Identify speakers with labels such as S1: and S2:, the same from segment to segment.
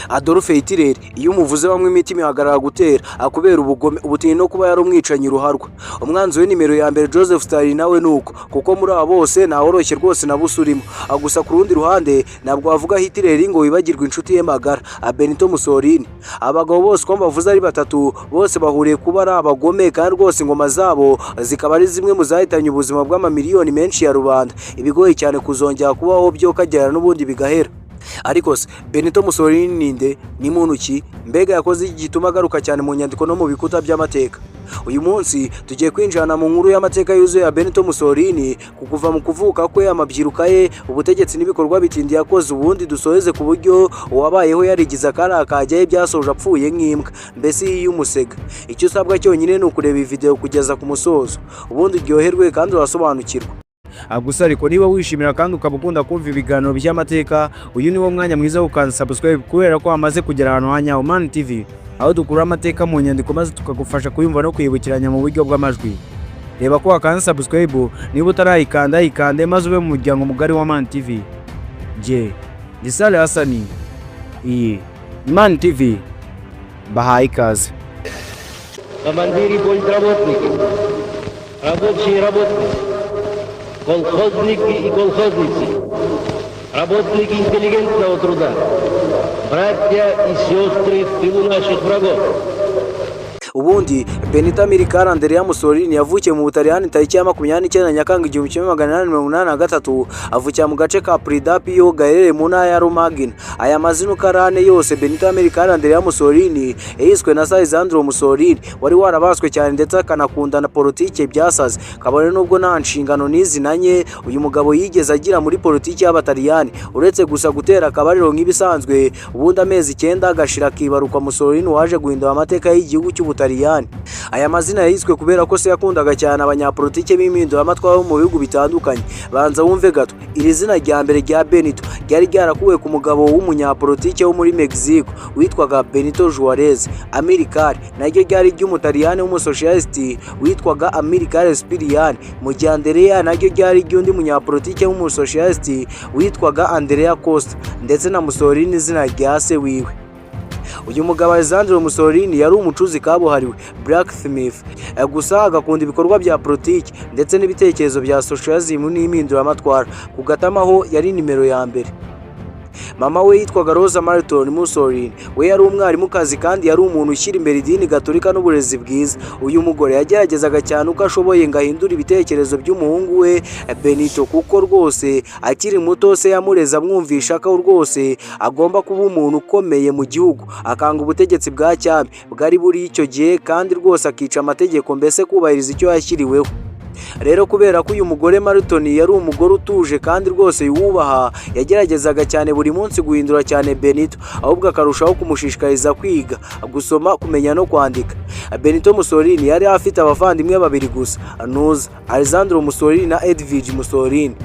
S1: Adolf Hitler, iyo umuvuze bamwe imitima ihagarara gutera kubera ubugome, ubutindi no kuba yari umwicanyi ruharwa. Umwanzi we nimero ya mbere Joseph Stalin nawe nuko, kuko muri aba bose ntaworoshye rwose na busa urimo. Gusa ku rundi ruhande, ntabwo wavuga Hitler ngo wibagirwe inshuti ye magara Benito Mussolini. Abagabo bose uko mbavuze ari batatu, bose bahuriye kuba ari abagome, kandi rwose ingoma zabo zikaba ari zimwe mu zahitanye ubuzima bw'amamiliyoni menshi ya rubanda, ibigoye cyane kuzongera kubaho byo kagera n'ubundi bigahera. Ariko se Benito Mussolini ninde? Ni muntu ki? Mbega yakoze iki gituma agaruka cyane mu nyandiko no mu bikuta by'amateka? Uyu munsi tugiye kwinjirana mu nkuru y'amateka yuzuye ya Benito Mussolini, ku kuva mu kuvuka kwe, amabyiruka ye, ubutegetsi n'ibikorwa bitindi yakoze, ubundi dusoheze ku buryo uwabayeho yarigize akari akajyayo byasoje apfuye nk'imbwa, mbese y'umusega. Icyo usabwa cyonyine ni ukureba iyi video kugeza ku musozo, ubundi uryoherwe kandi urasobanukirwa. Gusa ariko niba wishimira kandi ukaba ukunda kumva ibiganiro by'amateka, uyu ni wo mwanya mwiza wo gukanda subscribe, kubera ko wamaze kugera ahantu ha nyawo, Man TV, aho dukura amateka mu nyandiko maze tukagufasha kuyumva no kwibukiranya mu buryo bw'amajwi. Reba ko wakanze subscribe, niba utarayikanda yikande, maze ube mu muryango mugari wa Man TV. Jye Gisale Hasani, iyi Man TV, bahaye ikaze.
S2: Командиры политработники, рабочие и работницы, колхозники и колхозницы, работники интеллигентного труда, братья и сестры в тылу наших врагов.
S1: Ubundi Benito Amilcare Andrea Mussolini yavukiye mu Butaliyani tariki ya 29 Nyakanga 1883, avukira mu gace ka Predappio gaherereye mu ntara ya Romagna. Aya mazina uko ari ane yose, Benito Amilcare Andrea Mussolini, yiswe na Alessandro Mussolini wari warabaswe cyane ndetse akanakunda na politike byasaze, kabone nubwo nta nshingano n'izi nanye uyu mugabo yigeze agira muri politiki y'Abataliyani, uretse gusa gutera akabariro nk'ibisanzwe, ubundi amezi 9 agashira akibaruka Mussolini waje guhindura amateka y'igihugu cy'Ubutaliyani. Aya mazina yiswe kubera ko se yakundaga cyane abanyapolitike b'impinduramatwara bo mu bihugu bitandukanye. Banza wumve gato, iri zina rya mbere rya Benito ryari ryarakuwe ku mugabo w'umunyapolitike wo muri Mexico witwaga Benito Juarez. Amilcare naryo ryari iry'Umutaliyani w'umusosiyalisiti witwaga Amilcare Cipriani, mu gihe Andrea naryo ryari iry'undi munyapolitike w'umusosiyalisiti witwaga Andrea Costa, ndetse na Mussolini izina rya se wiwe. Uyu mugabo Alessandro Mussolini yari umucuzi kabuhariwe, blacksmith, gusa agakunda ibikorwa bya politiki ndetse n'ibitekerezo bya socialism n'impinduramatwara. Ku gatama ho yari nimero ya mbere. Mama we yitwaga Rosa Marton Mussolini, we yari umwarimukazi kandi yari umuntu ushyira imbere idini gatolika n'uburezi bwiza. Uyu mugore yageragezaga cyane uko ashoboye ngo ahindure ibitekerezo by'umuhungu we Benito, kuko rwose akiri muto se yamureze amwumvisha ko rwose agomba kuba umuntu ukomeye mu gihugu, akanga ubutegetsi bwa cyami bwari buri icyo gihe, kandi rwose akica amategeko, mbese kubahiriza icyo yashyiriweho. Rero kubera ko uyu mugore Marton yari umugore utuje kandi rwose yubaha, yageragezaga cyane buri munsi guhindura cyane Benito, ahubwo akarushaho kumushishikariza kwiga, gusoma, kumenya no kwandika. Benito Mussolini yari afite abavandimwe babiri gusa, Nuza Alessandro Mussolini na Edwige Mussolini.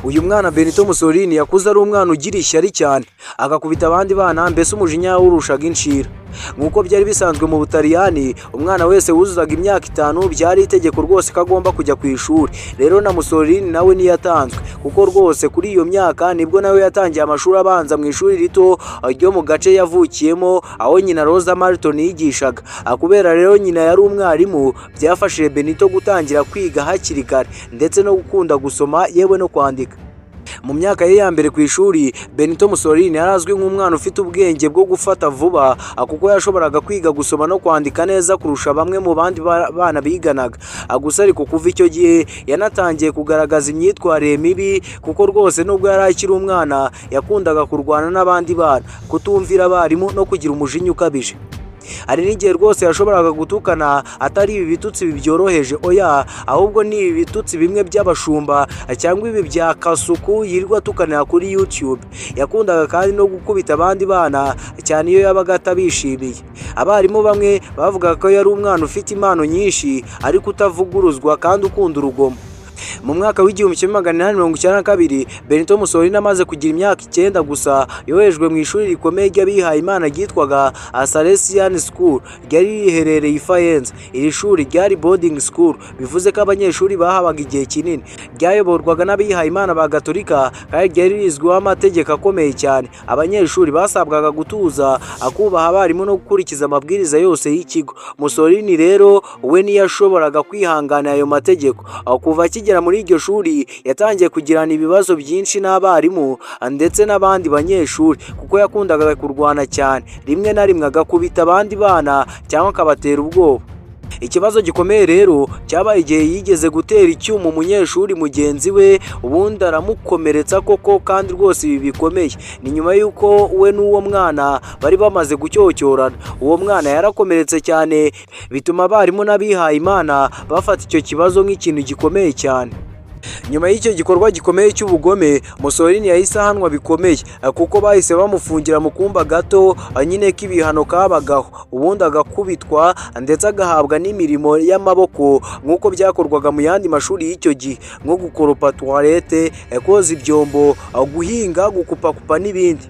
S1: Uyu mwana Benito Mussolini yakuze ari umwana ugira ishyari cyane, agakubita abandi bana, mbese umujinya yawurushaga inshira. Nk'uko byari bisanzwe mu Butaliyani, umwana wese wuzuzaga imyaka 5 byari itegeko rwose ko agomba kujya ku ishuri. Rero na Mussolini nawe ntiyatanzwe, kuko rwose kuri iyo myaka nibwo nawe yatangiye amashuri abanza mu ishuri rito ryo mu gace yavukiyemo, aho nyina Rosa Marton yigishaga. Kubera rero nyina yari umwarimu, byafashije Benito gutangira kwiga hakiri kare ndetse no gukunda gusoma yewe no kwandika. Mu myaka ye ya mbere ku ishuri, Benito Mussolini yari azwi nk'umwana ufite ubwenge bwo gufata vuba, kuko yashoboraga kwiga gusoma no kwandika neza kurusha bamwe mu bandi bana biganaga. Gusa ariko kuva icyo gihe yanatangiye kugaragaza imyitwarire mibi, kuko rwose nubwo yari akiri umwana yakundaga kurwana n'abandi bana, kutumvira abarimu no kugira umujinya ukabije. Hari n'igihe rwose yashoboraga gutukana, atari ibi bitutsi byoroheje, oya, ahubwo ni ibi bitutsi bimwe by'abashumba cyangwa ibi bya Kasuku yirirwa atukanira kuri YouTube. Yakundaga kandi no gukubita abandi bana cyane iyo yabaga atabishimiye. Abarimu bamwe bavugaga ko yari umwana ufite impano nyinshi ariko utavuguruzwa kandi ukunda urugomo. Mu mwaka w'1892, Benito Mussolini amaze kugira imyaka 9 gusa, yoherejwe mu ishuri rikomeye ry'abihaye Imana ryitwaga Salesian School, ryari riherereye i Faenza. Iri shuri ryari boarding school, bivuze ko abanyeshuri bahabaga igihe kinini. Ryayoborwaga n'abihaye Imana ba Gatolika kandi ryari rizwiho amategeko akomeye cyane. Abanyeshuri basabwaga gutuza, akubaha abarimu no gukurikiza amabwiriza yose y'ikigo. Mussolini rero we ntiyashoboraga kwihanganira ayo mategeko. Kuva akigera muri iryo shuri, yatangiye kugirana ibibazo byinshi n'abarimu ndetse n'abandi banyeshuri, kuko yakundaga kurwana cyane, rimwe na rimwe agakubita abandi bana cyangwa akabatera ubwoba. Ikibazo gikomeye rero cyabaye igihe yigeze gutera icyuma umunyeshuri mugenzi we, ubundi aramukomeretsa koko, kandi rwose ibi bikomeye. Ni nyuma y'uko we n'uwo mwana bari bamaze gucyocyorana. Uwo mwana yarakomeretse cyane, bituma abarimu n'abihaye Imana bafata icyo kibazo nk'ikintu gikomeye cyane. Nyuma y'icyo gikorwa gikomeye cy'ubugome, Mussolini yahise ahanwa bikomeye, kuko bahise bamufungira mu kumba gato nyine k'ibihano kabagaho, ubundi agakubitwa ndetse agahabwa n'imirimo y'amaboko nk'uko byakorwaga mu yandi mashuri y'icyo gihe, nko gukoropa toilette, koza ibyombo, guhinga, gukupakupa n'ibindi.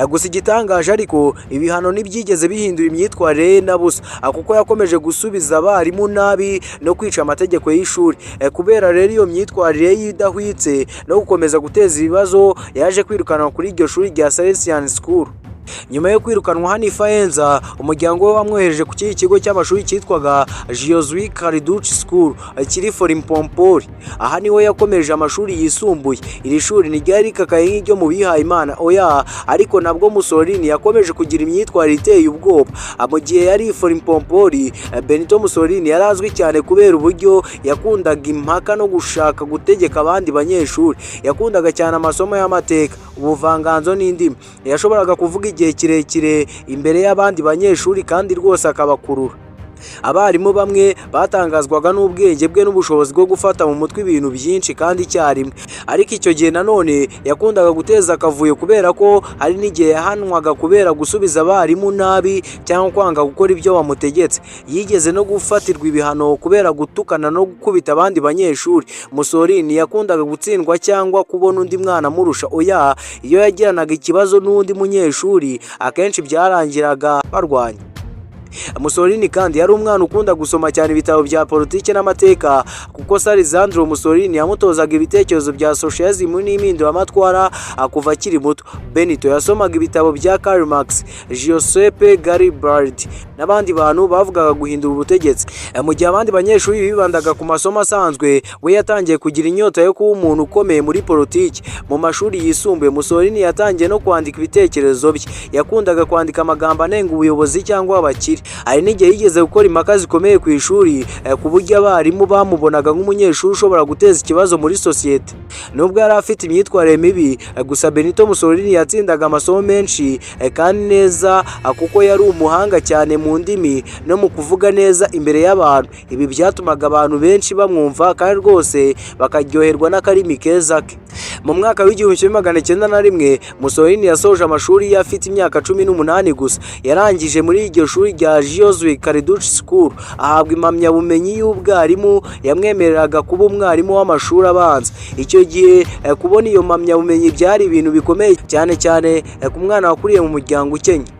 S1: Gusa igitangaje ariko, ibihano ntibyigeze bihindura imyitwarire ye na busa, kuko yakomeje gusubiza abarimu nabi no kwica amategeko y'ishuri. Kubera rero iyo myitwarire ye idahwitse no gukomeza guteza ibibazo, yaje kwirukanwa kuri iryo shuri rya Salesian School. Nyuma yo kwirukanwa hano i Faenza, umuryango we wamwohereje ku kindi kigo cy'amashuri cyitwaga Giosuè Carducci School kiri Forlimpopoli. Aha niho yakomeje amashuri yisumbuye. Iri shuri ntiryari rikakaye nk'iryo mu bihaye Imana, oya, ariko nabwo Mussolini yakomeje kugira imyitwarire iteye ubwoba. Mu gihe yari i Forlimpopoli, Benito Mussolini yari azwi cyane kubera uburyo yakundaga impaka no gushaka gutegeka abandi banyeshuri. Yakundaga cyane amasomo y'amateka, ubuvanganzo n'indimi. Yashoboraga kuvuga igihe kirekire imbere y'abandi banyeshuri kandi rwose akabakurura. Abarimu bamwe batangazwaga n'ubwenge bwe n'ubushobozi bwo gufata mu mutwe ibintu byinshi kandi icyarimwe. Ariko icyo gihe nanone yakundaga guteza akavuyo, kubera ko hari n'igihe yahanwaga kubera gusubiza abarimu nabi cyangwa kwanga gukora ibyo bamutegetse. Yigeze no gufatirwa ibihano kubera gutukana no gukubita abandi banyeshuri. Mussolini yakundaga gutsindwa cyangwa kubona undi mwana amurusha, oya. Iyo yagiranaga ikibazo n'undi munyeshuri, akenshi byarangiraga barwanye. Mussolini kandi yari umwana ukunda gusoma cyane ibitabo bya politiki n'amateka, kuko se Alessandro Mussolini yamutozaga ibitekerezo bya socialism n'impinduramatwara kuva akiri muto. Benito yasomaga ibitabo bya Karl Marx, Giuseppe Garibaldi n'abandi bantu bavugaga guhindura ubutegetsi. Mu gihe abandi banyeshuri bibandaga ku masomo asanzwe, we yatangiye kugira inyota yo kuba umuntu ukomeye muri politiki. Mu mashuri yisumbuye, Mussolini yatangiye no kwandika ibitekerezo bye. Yakundaga kwandika amagambo anenga ubuyobozi cyangwa abakire. Hari n'igihe yigeze gukora impaka zikomeye ku ishuri, ku buryo abarimu bamubonaga nk'umunyeshuri ushobora guteza ikibazo muri sosiyete. Nubwo yari afite imyitwarire mibi, gusa Benito Mussolini yatsindaga amasomo menshi kandi neza, kuko yari umuhanga cyane mu ndimi no mu kuvuga neza imbere y'abantu. Ibi byatumaga abantu benshi bamwumva kandi rwose bakaryoherwa n'akarimi keza ke. Mu mwaka w'1901, Mussolini yasoje amashuri ye afite imyaka 18 gusa. Yarangije muri iryo shuri rya Giosuè Carducci School, ahabwa impamyabumenyi y'ubwarimu yamwemereraga kuba umwarimu w'amashuri abanza. Icyo gihe kubona iyo mpamyabumenyi byari ibintu bikomeye cyane, cyane ku mwana wakuriye mu muryango ukennye.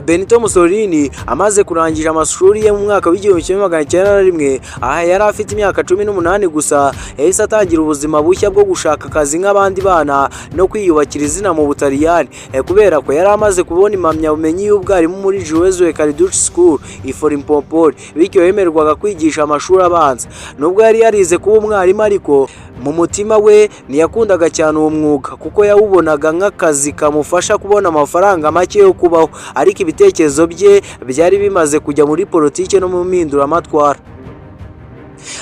S1: Benito Mussolini amaze kurangiza amashuri ye mu mwaka w'1901, aha yari afite imyaka 18 gusa, yahise atangira ubuzima bushya bwo gushaka akazi nk'abandi bana no kwiyubakira izina mu Butaliyani. Kubera ko yari amaze kubona impamyabumenyi y'ubwarimu muri Giosuè Carducci School i Forlimpopoli, bityo yemererwaga kwigisha amashuri abanza. Nubwo yari yarize kuba umwarimu, ariko mu mutima we ntiyakundaga cyane uwo mwuga, kuko yawubonaga nk'akazi kamufasha kubona amafaranga make yo kubaho, ariko ibitekerezo bye byari bimaze kujya muri politiki no mu mpinduramatwara.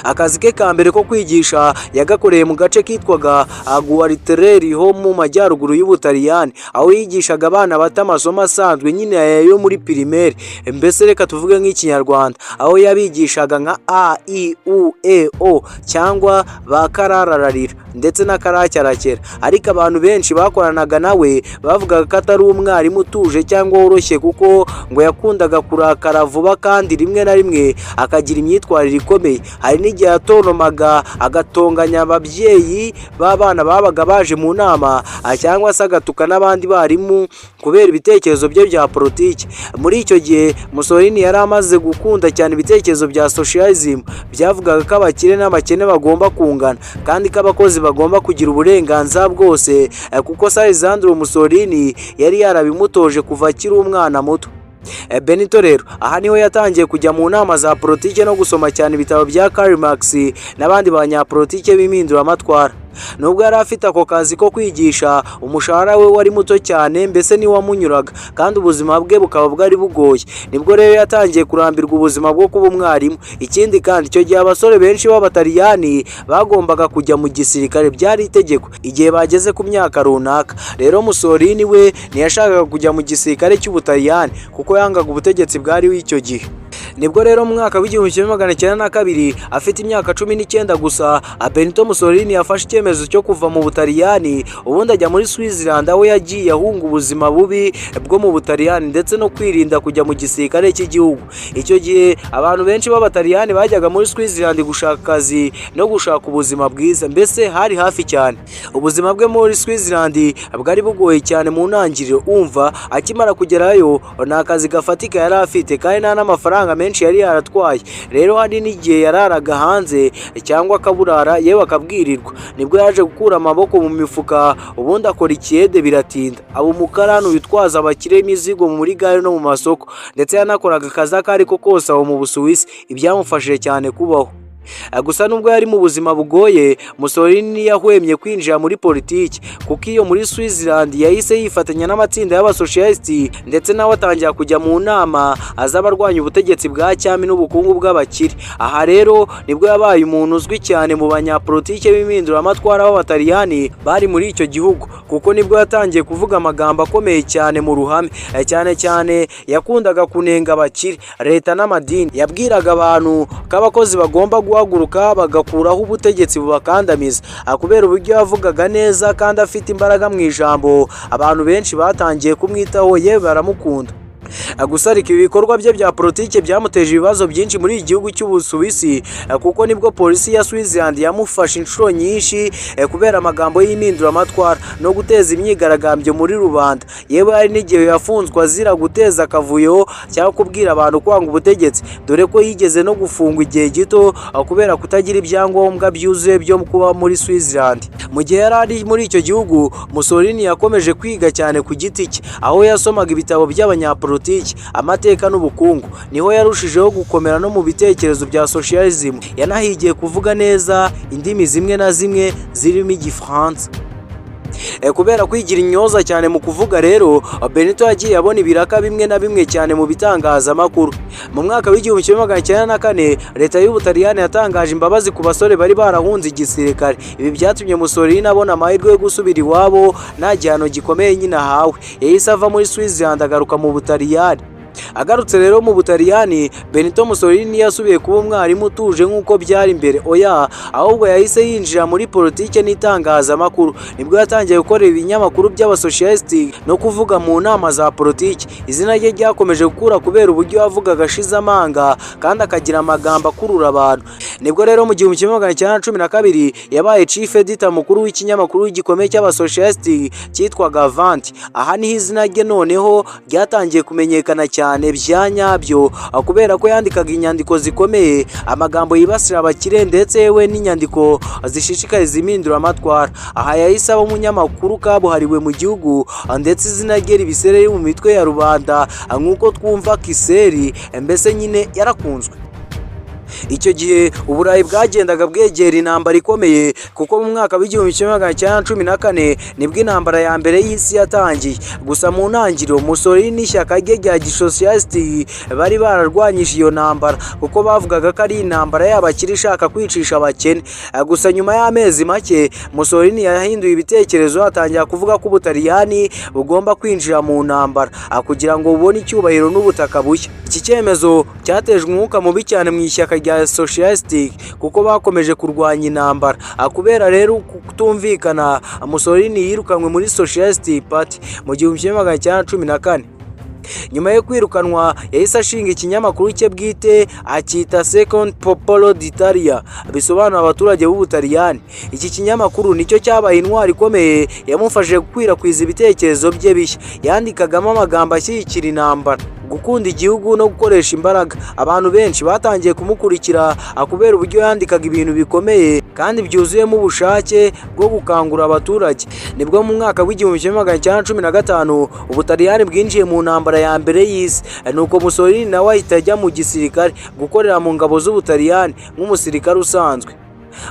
S1: Akazi ke ka mbere ko kwigisha yagakoreye mu gace kitwaga Gualtieri ho mu majyaruguru y'Ubutaliyani, aho yigishaga abana bato amasomo asanzwe nyine yo muri primaire, mbese reka tuvuge nk'Ikinyarwanda, aho yabigishaga nka a, i, u, e, o cyangwa ba kararararira ndetse na karacyarakera. Ariko abantu benshi bakoranaga nawe bavugaga ko atari umwarimu utuje cyangwa woroshye, kuko ngo yakundaga kurakara vuba kandi rimwe na rimwe akagira imyitwarire ikomeye. Hari n'igihe yigeze gufatirwa ibihano kubera gusubiza abarimu nabi. Hari n'igihe yatontomaga, agatonganya ababyeyi b'abana babaga baje mu nama, cyangwa se agatuka n'abandi barimu kubera ibitekerezo bye bya politiki. Muri icyo gihe Mussolini yari amaze gukunda cyane ibitekerezo bya socialism, byavugaga ko abakire n'abakene bagomba kungana kandi ko abakozi bagomba kugira uburenganzira bwose, kuko Alessandro Mussolini yari yarabimutoje kuva akiri umwana muto. Benito rero aha niho yatangiye kujya mu nama za politiki no gusoma cyane ibitabo bya Karl Marx n'abandi banyapolitike b'impinduramatwara. Nubwo yari afite ako kazi ko kwigisha, umushahara we wari muto cyane, mbese ntiwamunyuraga, kandi ubuzima bwe bukaba bwari bugoye. Nibwo rero yatangiye kurambirwa ubuzima bwo kuba umwarimu. Ikindi kandi, icyo gihe abasore benshi b'Abataliyani bagombaga kujya mu gisirikare, byari itegeko igihe bageze ku myaka runaka. Rero Mussolini we ntiyashakaga kujya mu gisirikare cy'Ubutaliyani kuko yangaga ubutegetsi bwariho icyo gihe. Nibwo rero mu mwaka w'1902, afite imyaka 19 gusa, Benito Mussolini yafashe icyemezo cyo kuva mu Butaliyani, ubundi ajya muri Switzerland, aho yagiye ahunga ubuzima bubi bwo mu Butaliyani ndetse no kwirinda kujya mu gisirikare cy'igihugu. Icyo gihe abantu benshi b'Abataliyani bajyaga muri Switzerland gushaka akazi no gushaka ubuzima bwiza, mbese hari hafi cyane. Ubuzima bwe muri Switzerland bwari bugoye cyane mu ntangiriro. Umva, akimara kugerayo nta kazi gafatika yari afite kandi nta n'amafaranga menshi yari yaratwaye. Rero hari n'igihe yararaga hanze cyangwa akaburara, yewe akabwirirwa. Nibwo yaje gukura amaboko mu mifuka, ubundi akora ikiyede, biratinda aba umukarani witwaza abakire imizigo muri gare no mu masoko, ndetse yanakoraga akazi ako ari ko kose aho mu Busuwisi, ibyamufashije cyane kubaho. Gusa nubwo yari mu buzima bugoye, Mussolini ntiyahwemye kwinjira muri politiki, kuko iyo muri Switzerland yahise yifatanya n'amatsinda y'abasosiyalisiti, ndetse nawe atangira kujya mu nama z'abarwanya ubutegetsi bwa cyami n'ubukungu bw'abakire. Aha rero nibwo yabaye umuntu uzwi cyane mu banyapolitike b'impinduramatwara b'Abataliyani bari muri icyo gihugu, kuko nibwo yatangiye kuvuga amagambo akomeye cyane mu ruhame. Cyane cyane yakundaga kunenga abakire, leta n'amadini. Yabwiraga abantu ko abakozi bagomba guhaguruka bagakuraho ubutegetsi bubakandamiza. Kubera uburyo yavugaga neza kandi afite imbaraga mu ijambo, abantu benshi batangiye kumwitaho, yewe baramukunda. Gusa ariko ibi bikorwa bye bya politiki byamuteje ibibazo byinshi muri iki gihugu cy'Ubusuwisi, kuko nibwo polisi ya Switzerland yamufashe inshuro nyinshi kubera amagambo y'impinduramatwara no guteza imyigaragambyo muri rubanda. Yewe hari n'igihe yafunzwe azira guteza akavuyo cyangwa kubwira abantu kwanga ubutegetsi, dore ko yigeze no gufungwa igihe gito kubera kutagira ibyangombwa byuzuye byo kuba muri Switzerland. Mu gihe yari ari muri icyo gihugu, Mussolini yakomeje kwiga cyane ku giti cye, aho yasomaga ibitabo by'abanyapolitiki, amateka n'ubukungu. Niho yarushijeho gukomera no mu bitekerezo bya socialism. Yanahigiye kuvuga neza indimi zimwe na zimwe zirimo Igifaransa. Kubera kwigira intyoza cyane mu kuvuga rero, Benito yagiye abona ibiraka bimwe na bimwe cyane mu bitangazamakuru. Mu mwaka w'1904, leta y'Ubutaliyani yatangaje imbabazi ku basore bari barahunze igisirikare. Ibi byatumye Mussolini abona amahirwe yo gusubira iwabo nta gihano gikomeye nyine ahawe. Yahise ava muri Switzerland agaruka mu Butaliyani. Agarutse rero mu Butaliyani, Benito Mussolini yasubiye kuba umwarimu utuje nk'uko byari mbere, oya, ahubwo yahise yinjira muri politike n'itangazamakuru. Nibwo yatangiye gukorera ibinyamakuru by'abasosiyalisiti no kuvuga mu nama za politiki. Izina rye ryakomeje gukura kubera uburyo yavugaga ashize amanga kandi akagira amagambo akurura abantu. Nibwo rero mu 1912 yabaye chief editor mukuru w'ikinyamakuru gikomeye cy'abasosiyalisiti cyitwaga Avanti. Aha niho izina rye noneho ryatangiye kumenyekana cyane bya nyabyo, kubera ko yandikaga inyandiko zikomeye, amagambo yibasira abakire, ndetse we n'inyandiko zishishikariza impinduramatwara. Aha yahise aba umunyamakuru kabuhariwe mu gihugu, ndetse izina rye riba isereri mu mitwe ya rubanda, nk'uko twumva kiseri, mbese nyine yarakunzwe. Icyo gihe Uburayi bwagendaga bwegera intambara ikomeye, kuko mu mwaka w'1914 nibwo intambara ya mbere y'isi yatangiye. Gusa mu ntangiriro Mussolini n'ishyaka rye rya gisosiyalisiti bari bararwanyije iyo ntambara, kuko bavugaga ko ari intambara y'abakire ishaka kwicisha abakene. Gusa nyuma y'amezi make Mussolini yahinduye ibitekerezo, atangira kuvuga ko Ubutaliyani bugomba kwinjira mu ntambara kugira ngo bubone icyubahiro n'ubutaka bushya. Iki cyemezo cyatejwe umwuka mubi cyane mu ishyaka rya Socialistic, kuko bakomeje kurwanya intambara. Kubera rero kutumvikana, Mussolini yirukanwe muri Socialist Party mu 1914. Nyuma yo kwirukanwa, yahise ashinga ikinyamakuru cye bwite, acyita Secondo Popolo d'Italia, bisobanura abaturage b'Ubutaliyani. Iki kinyamakuru nicyo cyabaye intwari ikomeye yamufashije gukwirakwiza ibitekerezo bye bishya. Yandikagamo amagambo ashyigikira intambara, gukunda igihugu no gukoresha imbaraga. Abantu benshi batangiye kumukurikira kubera uburyo yandikaga ibintu bikomeye kandi byuzuyemo ubushake bwo gukangura abaturage. Nibwo mu mwaka w'1915 Ubutaliyani bwinjiye mu Ntambara ya Mbere y'Isi, nuko Mussolini nawe ahita ajya mu gisirikare, gukorera mu ngabo z'Ubutaliyani nk'umusirikare usanzwe.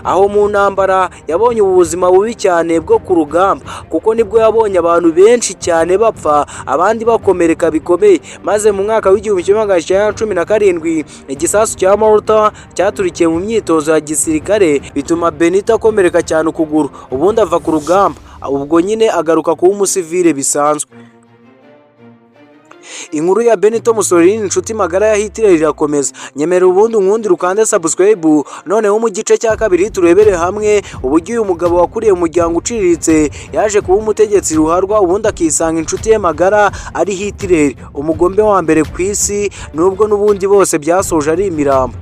S1: Aho mu ntambara yabonye ubuzima bubi cyane bwo ku rugamba, kuko nibwo yabonye abantu benshi cyane bapfa, abandi bakomereka bikomeye. Maze mu mwaka w'1917 igisasu cya mortar cyaturikiye mu myitozo ya gisirikare, bituma Benito akomereka cyane ukuguru, ubundi ava ku rugamba. Ubwo nyine agaruka kuba umusivile bisanzwe. Inkuru ya Benito Mussolini, inshuti magara ya Hitler, irakomeza. Nyemera ubundi unkundire ukande subscribe. Noneho mu gice cya kabiri turebere hamwe uburyo uyu mugabo wakuriye mu muryango uciriritse yaje kuba umutegetsi ruharwa, ubundi akisanga inshuti ye magara ari Hitler, umugome wa mbere ku isi, nubwo n'ubundi bose byasoje ari imirambo.